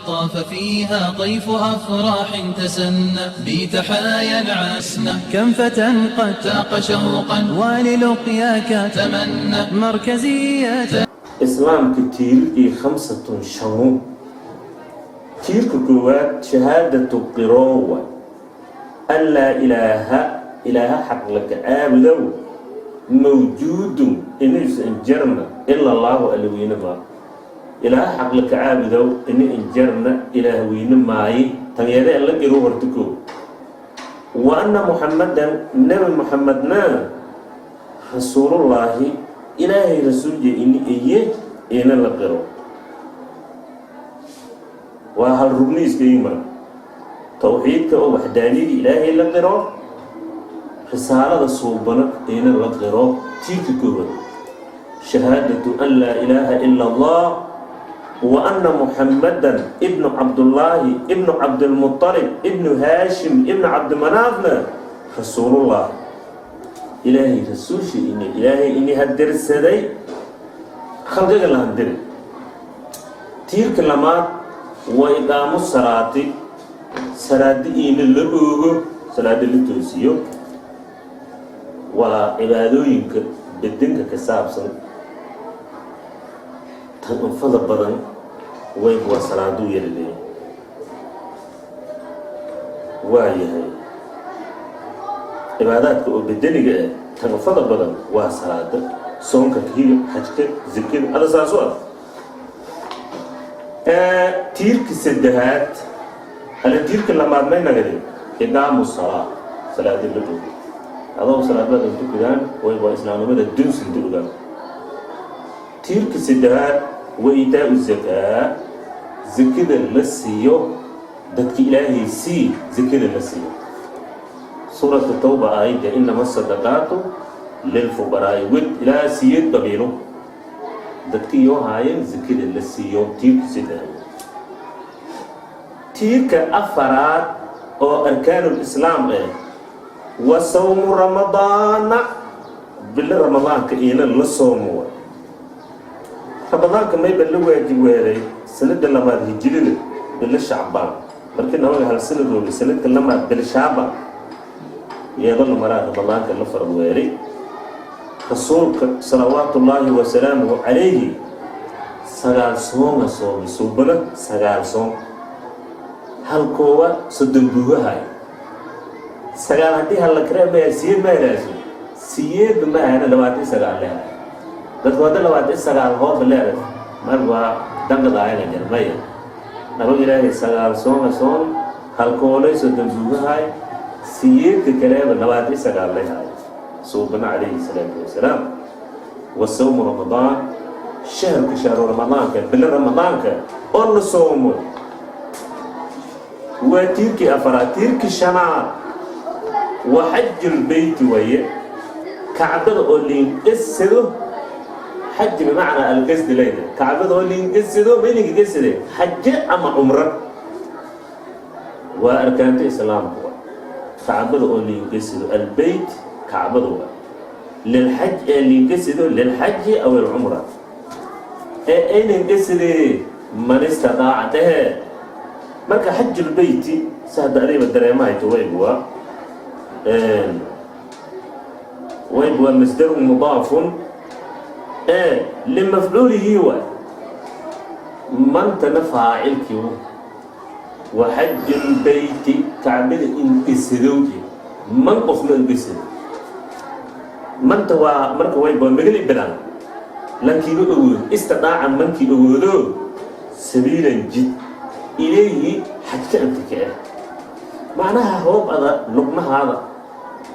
طاف فيها طيف أفراح تسنى بتحايا عسنى. كم فتى قد تاق شوقا وللقياك تمنى مركزية. Islaamka tiirarkii khamsatun, shanu. Tiirka koowaad shahaadatu qiroowa an laa ilaaha, ilaaha xaq laka caabudow, mawjuudun, inuusan jarna, ila Allaahu, alla weyne maa. Ilaaha xaq laka caabudow ina injarna, ilaah weyne maaye. Tanyeede alla qiro horta koo. Wa anna Muxamadan, Nebi Muxamedna, rasuulullaahi, Ilaahay rasuulja ini iye ina la qiro. Waa hal rugniiska ii mara towxiidka oo waxdaaniyada Ilaahay la qiro, risaalada suubano ina la qiro. Tiirka koowaad shahaadatu an laa ilaaha ila Allah wa anna Muxamadan ibnu Cabdullaahi ibnu Cabdilmuطalib ibnu Haashim ibnu Cabdimanaafna rasuulullah, Ilaahay rasuulsha ini, Ilaahay ini hadirsaday, khalqiga la handiri. Tiirka lamaad wa iqaamu salaati, salaadi iina la oogo, salaada la toosiyo. Waa cibaadooyinka bedinka ka saabsan tan anfada badan. Wayb waa salaaduu yalaleeya. Waa yahay, cibaadaadka oo bedeniga ah tan anfada badan waa salaada, soonka, kihiga, xajka, zakada, ada saasu ah. Tiirka saddexaad ala tiirka lamaad may nagadi? Iqaamu salaa, salaada la oogo. Adoo salaadada tukadaan way waa islaamnimada dunsinta ogaan. Tiirka saddexaad wa iitaau zakaa, zakada la siiyo dadka Ilaahay sii, zakada la siiyo. Suuratu Tawba aayadda inama asadaqaatu lilfuqaraa'i wed ilaa siyeed qabiilo dadka iyo haayeen zakada la siiyo. Tiirka saddexaad. Tiirka afaraad oo arkaanulislaam ah wa sawmu Ramadaana, bilo Ramadaanka iina la soomo. Ramadaanka mayba la waajib weelay sanada labaad hijirida, bilo Shacbaan, markii nabaga hal sanadooga sanadka lamaad bil Shaabaan iyadoo la maraa Ramadaanka la farad weelay. Rasuulka salawaatullaahi wasalaamuhu calayhi 9 soonga soomay. Suubana 9 soon, hal koowa 30 buugahay. 9 haddii halla kareemaya, siyeed ma helaaso? Siyeedba ma ahana, 29 leedahay. Dadku hadda 29 hooba leedahay mar waa danqadaayana jarmaya. Nabag Ilaahay 9 soonga soon, halkoolay 30 buugahay, siyeedka kaleeba 29 leedahay suubana calayhi salaatu wasalaam. Wa sawmu Ramadaan, shahrka shahru Ramadaanka, bilo Ramadaanka oo la soomo, waa tiirkii afaraad. Tiirkii shanaad wa xajulbeyti waye, Kacbada oo liinqasado. Xaji bimacnaa alqasdi layda, Kacbada oo liinqasado. May liinqasade? Xaje ama cumro. Waa arkaanta islaamka wa Kacbada oo liinqasado. Albeyt Kacbada wa lilxaj ee liinqasado, lilxaji aw alcumra ee aynan qasadee man istadaaca dhehe. Marka xajulbeyti si hadda adiba dareemahayto, wayb waa masdarun mudaafun ee limafcuulihi waay, mantana faacilkii. Wa xajulbeyti, Kacbada inqisadowje, man qofna inqisado. Manta waa marka wayb waa magali bilan lankiiba awoodo, istidaaca mankii awoodo, sabiilan jid, ilayhi xajka inta ka ah. Macnaha hoob ada lugnahaada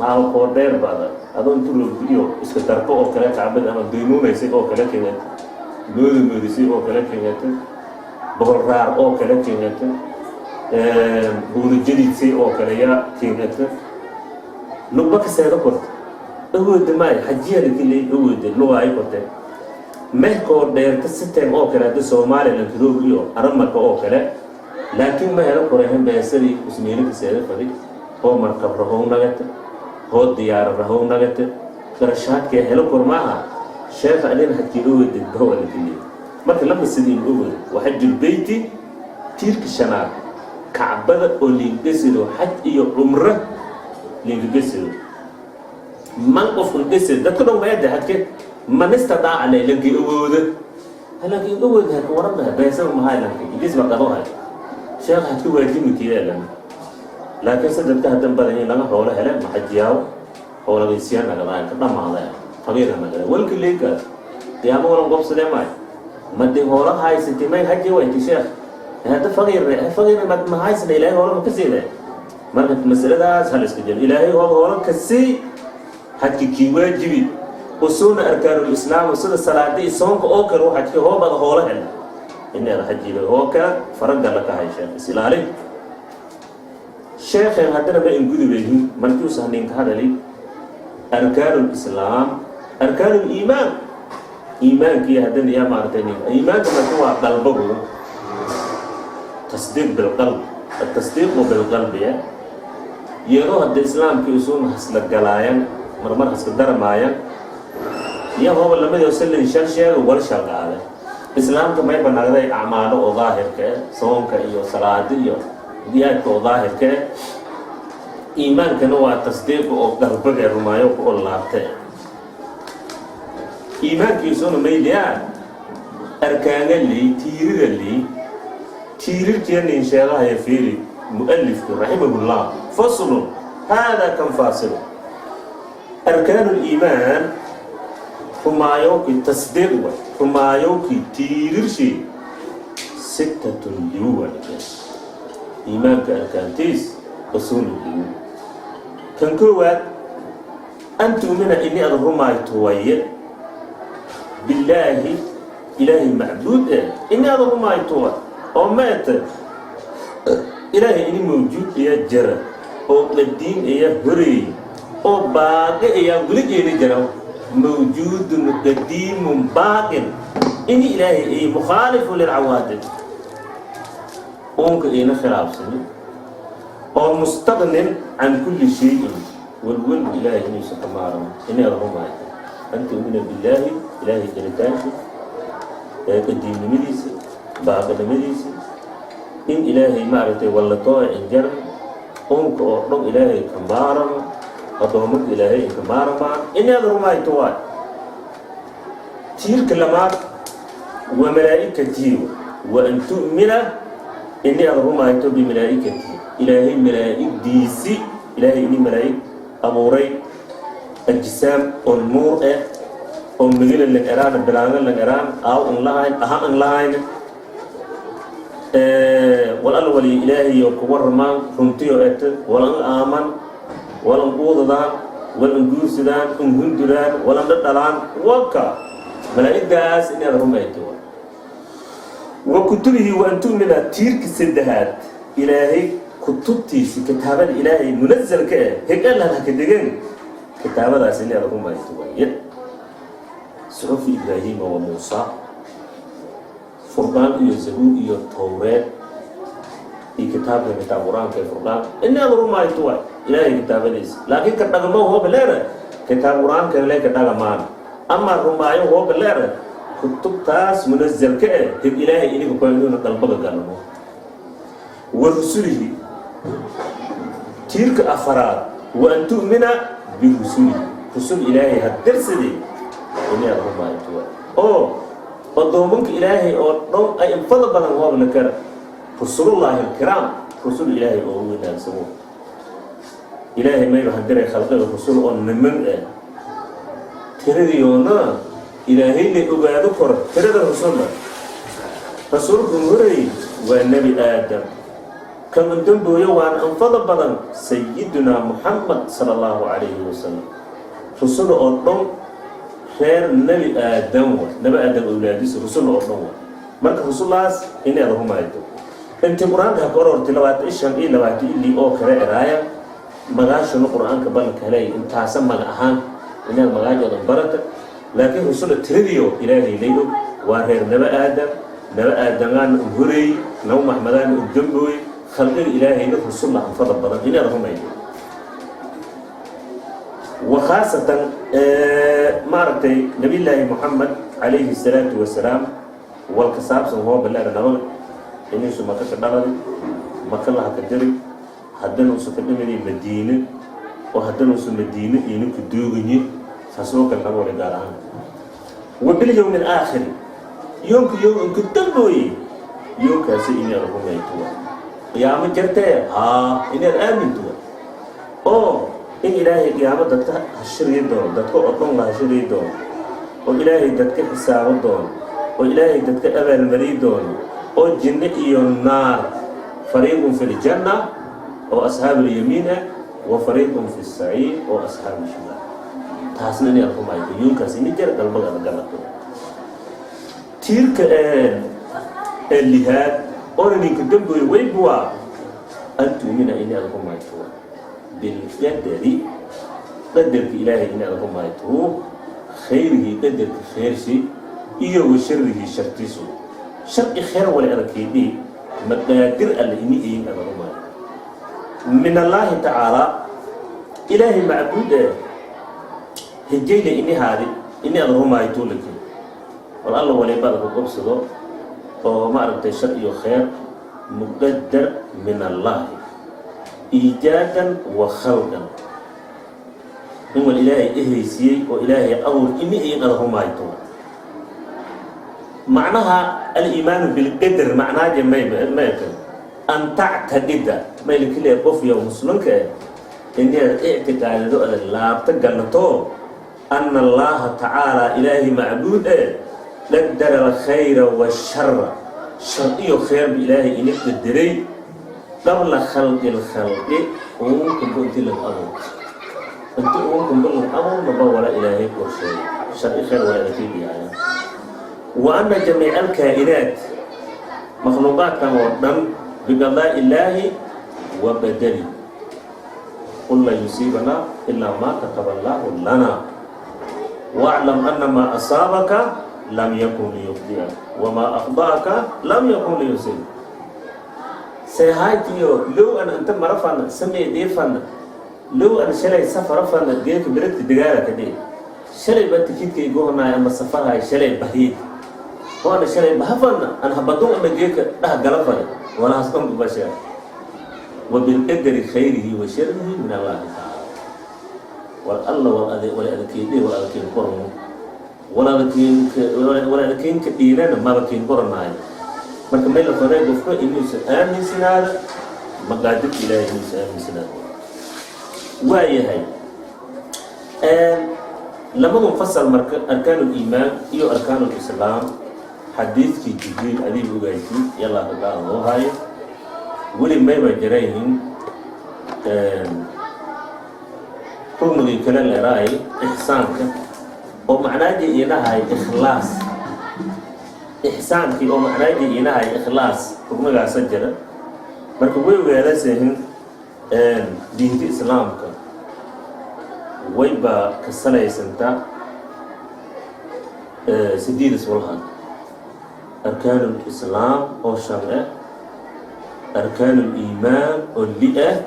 maalkoo dheer baada adoo intu roogbiyo iska darko oo kale Kacbada ama daynuunaysay oo kale keengata, mooda moodisay oo kale keengata, Boqol Raar oo kale keengata, Buurajadiidsay oo kale yaa keengata, lugba kaseeda korta awooda maayo xajiya lakiley awooda lugaayo korte mehkoo dheerta siteen oo kale hadda Somaliland roog iyo Aramaka oo kale. Laakiin ma helo korehan beesadii usmiino kaseeda fadi hoo markab rahow nagata, hoo diyaaro rahow nagata, garashaadkee helo kor maaha. Sheekha adina xajkii awoodid bawa lakiliya. Marka lama sidiin awoodo wa xajulbeyti. Tiirka shanaad, Kacbada oo liingasido xaj iyo cumro liingagasido. Man qofkan gasida dadka dhan maada xajke man istadaaca lay, lankii awooda, lankii awooda haka waramaha beesaba mahay, lankii ingis baa qado hay sheekh xajka waajibinkiyeelan. Laakiin se dadka haddan badan in laga hoolo hele maxajiyaaw hoolagaysiya nagadaay ka dhamaadaya faqiira nagada walka leekaas qiyaamo walan qobsadee maay madi hoola haysatay may haji wayti sheekh hadda faqiir faqiir ma haysana, Ilaahay hoola ma ka siide. Marka masaladaas hal iska jiro, Ilaahay hoola hoola ka sii, xajki kii waajibi usuuna arkaanulislaam sida salaada iyo soonka oo kale. Xajki hoobada hoola hel ineeda xajiida oo kale faragala ka hay sheekh is ilaalin. Sheekhen haddana ma ingudubayhin markiusa ninka hadali arkaanulislaam, arkaanuliimaan, iimaankii haddana yaa maaragtay nin iimaanka marka waa qalbagu, tasdiiq bilqalb, atasdiiqu bilqalbi. Iyadoo hadda islaamkii isuuna hasla galaayan, marmar haska daramaayan, iyo hooba lamadii salin shal sheega wal shal qaade. Islaamka may banaagday acmaalo oo daahirka eh, soonka iyo salaada iyo jihaadka oo daahirka eh. Iimaankana waa tasdiiqa oo qalbiga rumaayo ku laabte. Iimaankiisuna mayliyaa arkaana ley, tiirida ley, tiirirkeena sheegahaya. Fiiri mualifku raximahullah: faslun, hada kan faasilu. Arkaan liimaan, rumaayowkii, tasdiiq way, rumaayowkii tiirirshii sittatun liwu. Iimaanka arkaantiis usuulu liwu. Kan koowaad, an tu'mina ini ad rumaayto waye, billaahi, Ilaahay macbuud eh ini ad rumaayto wa oo meete Ilaahay ini mawjuud iya jira, oo qadiim iya horeey, oo baaqi ayaa weligeena jira, mawjuudun qadiimun baaqin ini Ilaahay ay mukhaalifu lilcawaadif, uunka iina khilaafsanin, oo mustaqnin can kulli shayin, walwalbu Ilaahay inuusan ka maaramo inaad rumaayto. An tu'mina billaahi, Ilaahay jiritaanka ee qadiimnimadiisa, baaqinimadiisa, in Ilaahay maaragtay wallatooya injaran, uunka oo dhan Ilaahay ka maaramo, addoomanka Ilaahay inka maaramaan inaad rumayto waay. Tiirka lamaad, wa malaa'ikatihi, wa an tu'mina ini aad rumayto bimalaa'ikatihi, Ilaahay malaa'igdiisi. Ilaahay ini malaa'ig abuuray, ajsaam oo nuur eh, oo midila lang eraan, bilaanga lang eraan, aaw an lahayn, aha an lahayn, wal alla wali Ilaahayo ku warramaan runtiyo ete, walan aaman, walan quudadaan, walan guursadaan, un hunduraan, walan dhadhalaan waka. Malaa'igdaas inaad rumayto. Wa kutubihi, wa an tu'mina, tiirka saddexaad, Ilaahay kutubtiisi, kitaabada Ilaahay munazalka eh, heg allan haka degen, kitaabadaas inaad rumayto waaye. Suxufi Ibraahima wa Muusa, Furqaan iyo Zabuur iyo Towreed iyo kitaabka kitaab Qur-aanka ee Furqaan inaad rumayto waay Ilaahay kitaabadiisa. Laakiin ka dhagmo hooba leera kitaab Qur-aanka le ka dhagamaan ama rumaayo hooba leera kutubtaas munazalka eh, heg Ilaahay iniga ku inuuna qalbaga galno. Wa rusulihi, tiirka afaraad, wa an tu'mina birusulihi, rusul Ilaahay hadirsadii inaad rumayto waay, oo addoomanka Ilaahay oo dhan ay infada badan hoobna kara rusulullaahi alkiraam, rusul Ilaahay oo u wanaagsamo. Ilaahay mayba hadiray khalqiga rusul oo niman ah, tiradiyoona Ilaahay lay ogaado koro tirada rusulna. Rasuulku horeey waa Nebi Aadam, kan udambooyo waana anfada badan Sayidunaa Muxamed sala Allahu calayhi wasalam. Rusul oo dhan reer Nebi Aadam wa Nebi Aadam awlaadiisa rusul oo dhan wa. Marka rusulaas inaad rumayto intii Qur-aanka ha ka orortay 25 iyo 22 oo kale eraaya magaashuna Qur-aanka ballanka helay intaasa maga ahaan inaad magaajooda barata. Laakiin rusula tiradiyo Ilaahay lay og. Waa reer Naba Aadam, Naba Aadamaana u horeeyey, Naba Maxmadaana u dambooyey. Khalqiga Ilaahayna rusulla anfada badan inaad rumayto wa khaasatan maaragtay Nabiyllaahi Moxamed calayhi salaatu wasalaam walka saabsan hooba leera nabaga. Inuusu Maka ka dhaladi, Maka laha ka diri, haddana uusa ka dhimadi Madiine, oo haddana uusa Madiine ininku duuganyi. Saas oo kale naga wala gaar ahaan. Wa bilyowmi alaakhiri, yoonka yoonka dambooye, yoonkaasi inaad rumaytuwa. Qiyaamo jirtee haa, inaad aamintuwa oo in Ilaahay qiyaamo dadka hashiriyi doono, dadka oo dhan la hashiriyi doono, oo Ilaahay dadka xisaabo doono, oo Ilaahay dadka abaalmariyi doono, oo jinno iyo naar, fariiqun fi ljanna oo asxaabu lyamiin ah wa fariiqun fi saciir oo asxaabu shimaal. Taasna inaad rumayto, yoonkaas ini jira dalbagaada galato. Tiirka ee lihaad oona ninka damboy weyba waa an tuumina, inaad rumayto, bilqadari, qadarka Ilaahay inaad rumayto, khayrihi, qadarka khayrsi, iyo wa sharihi, shartiisu. Sharci khayr wale adagkeedii maqaadir alle ini eyin ada rumayto, min Allaahi tacaala, Ilaahay macbuud ee hejayna ini haadi ini ada rumayto. Laki wal alla waliba ada ku qabsado oo ma aragtay shar iyo khayr, muqadar min Allahi iijaadan wa khalqan, in wal Ilaahay ehaysiiyey oo Ilaahay abuur ini in ada rumayto. Macnaha aliimaanu bilqadar macnaaje mayka an tactaqida maylikile qof yo muslimka eh inaad ictiqaadido, ada laabta galato, ana Allaha tacaala, Ilaahay macbuud eh, qadara alkhayra waashara, shar iyo khayrba Ilaahay ina qadaray, qabla khalqi lkhalqi, uunkunba inti lan abuur, inti uunkunba lan abuurnaba wala Ilaahay qorsheeyay shar i khayr wala adakeydiyaaya. Wa ana jamiica alkaa'inaat, makhluuqaadkan oo dhan, biqadaa'i illaahi wa qadari. Qul lan yusiibanaa ilaa maa kataba Allaahu lana, waclam ana maa asaabaka lam yakun liyukhdi'ak wamaa akhda'aka lam yakun liyusiibak. Seehaytiyo low an inta marafana samee dhiifana, low an shalay safarafana, geeka beredka dagaala ka dhihi, shalay baa tikidka igohonaay ama safarhay, shalay bahiid oo ana shalay bahafana an habadun ama geeka dhah galafana walahaas dhan ubashaa. Wa bilqadari khayrihi wa sharihi min Allahi tacaala. Wal alla wal ade wala adkeydhe wal adkeyn qormo wal adkeyn wal adkeynka dhiinana maba keen qoranaayo. Marka meel la faray qofka inuusan aaminsanaado maqaadirta Ilaahay, inuusan aaminsanaado. Waa yahay labadu fasal. Marka arkaan liimaan iyo arkaan lislaam, xadiidkii Jibriil adiga ogaysay yallaa kagaa loo haayo, weli mayba jarayihin. Ruknigii kale leeraay ixsaanka oo macnaaji inahay ikhlaas, ixsaankii oo macnaaji inahay ikhlaas, ruknigaasa jira. Marka way ogaadasehin diinta islaamka wayba ka salaysantaa sideedas walhan: arkaan lislaam oo shan ah, arkaan liimaan oo li ah,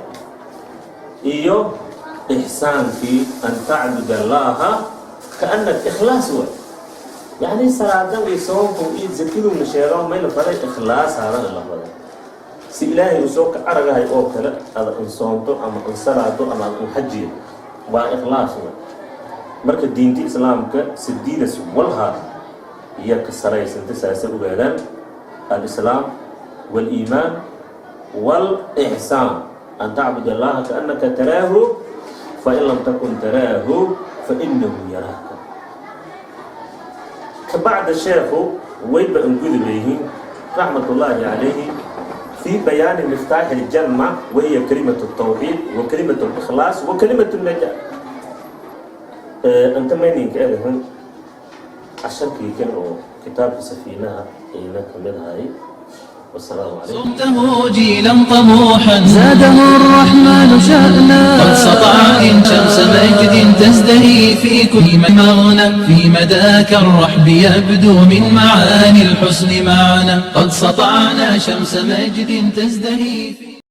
iyo ixsaankii an tacbud Allaha kaannak ikhlaas way. Yacni salaadan iyo soonku iyo zakaduna sheego may la faray ikhlaas haadan la faray, si Ilaahay uu soo ka aragahay oo kale ada insoonto ama insalaado ama ad unxajiyo, waa ikhlaas way. Marka diinta islaamka sidiidas walhaa iyo ka salaysanta saasa ogaadaan: alislaam wاliimaan wاlإxsaan, an tacbud Allaha kaannaka taraahu, fain lam takun taraahu fainahu yaraaka. Kabacda sheekhu wayba angudubayhiin, raxmat ullaahi calayhi, في بيان مفتاح الجنة، وهي كلمة التوحيد وكلمة الإخلاص وكلمة النجاة. أنت مينك أدهن عشركي كان كتاب سفينة إينا كمد هاي. والسلام عليكم. صمته جيلا طموحا زاده الرحمن شأنا. قد سطع إن شمس مجد تزدهي في كل مغنى، في مداك الرحب يبدو من معاني الحسن معنى. قد سطعنا شمس مجد تزدهي في